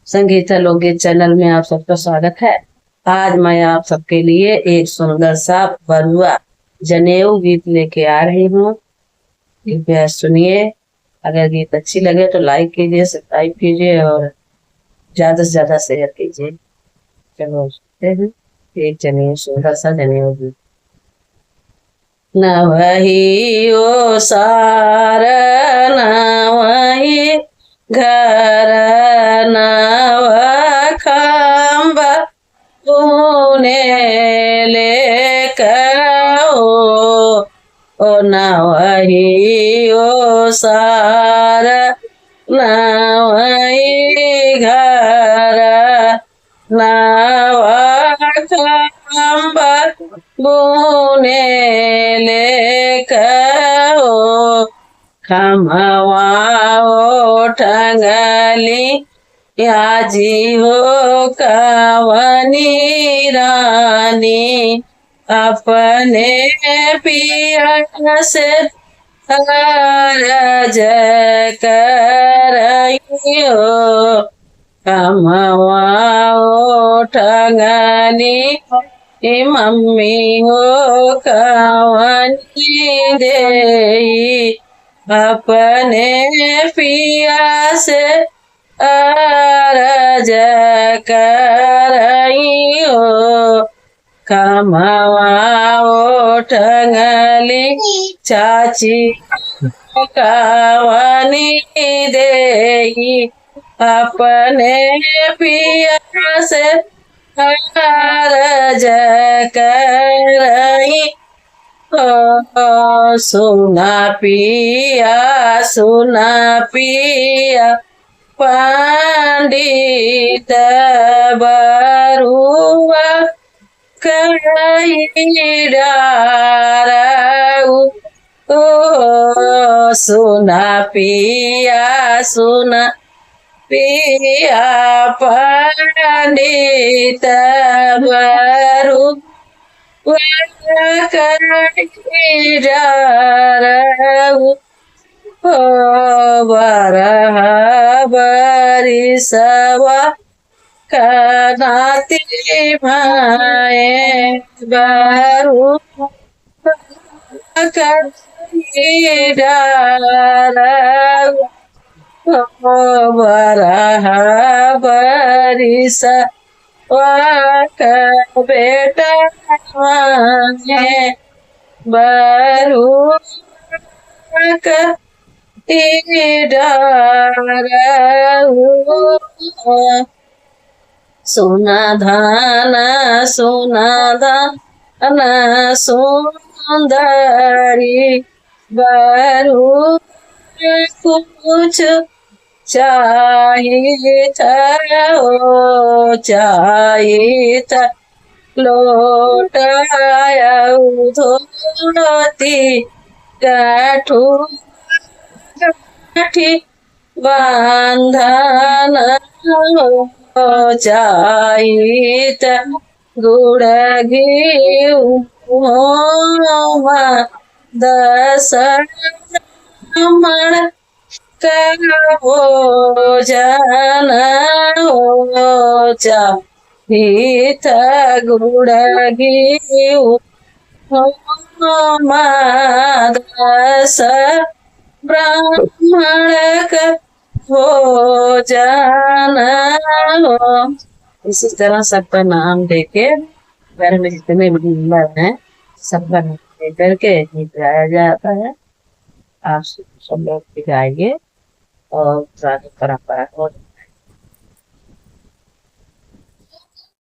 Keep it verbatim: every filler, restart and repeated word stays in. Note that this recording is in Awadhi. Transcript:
संगीता लोकगीत चैनल में आप सबका स्वागत है। आज मैं आप सबके लिए एक सुंदर सा बरुआ जनेऊ गीत लेके आ रही हूँ। कृपया सुनिए। अगर गीत अच्छी लगे तो लाइक कीजिए, सब्सक्राइब कीजिए और ज्यादा से ज्यादा शेयर कीजिए। चलो सुनते हैं एक जनेऊ, सुंदर सा जनेऊ गीत। नवही ओसार, नवही घर, नव खम्बा बुनेले कहो। ओ नवही ओसार, नवही घर, नवा खम्बा बुनेले कहो। खमवा ओ टंगली आजी हो कवनी रानी, अपने पिया से अरज करई हो। खमवा ओ टंगनी मम्मी हो कवनी देई, अपने पिया से अरज करई हो। खमवा ओ टंगली चाची कवनी देई, अपने पिया से अरज करई हो। सुना पिया, सुना पिया, पंडित बरुआ कही डारऊ। ओ सुना पिया, सुना पिया, पंडित बरुआ कही डारऊ। ओ बरहा बरिसवा कनाती माए बरुआ कही डारऊ। ओ बरहा बरिसवा क बेटा माए बरुआ कही डारऊ। सुना धन, सुना धन सुंदरी, बरुआ कुछ चाहित हो, चाहित लोटा अउ धोती, गाँठू गाँठी बाँधन हो, चाहित गुड़ घिउ होमा दस ब्राह्मण का भोजन हो, चाहित गुड़ घिउ होमा दस ब्राह्मण का भोजन हो। इसी तरह सबका नाम लेके घर में जितने भी मेंबर हैं, सबका नाम लेकर के गीत गाया जाता है। आप सब लोग भी गाइए और पुरानी परंपरा को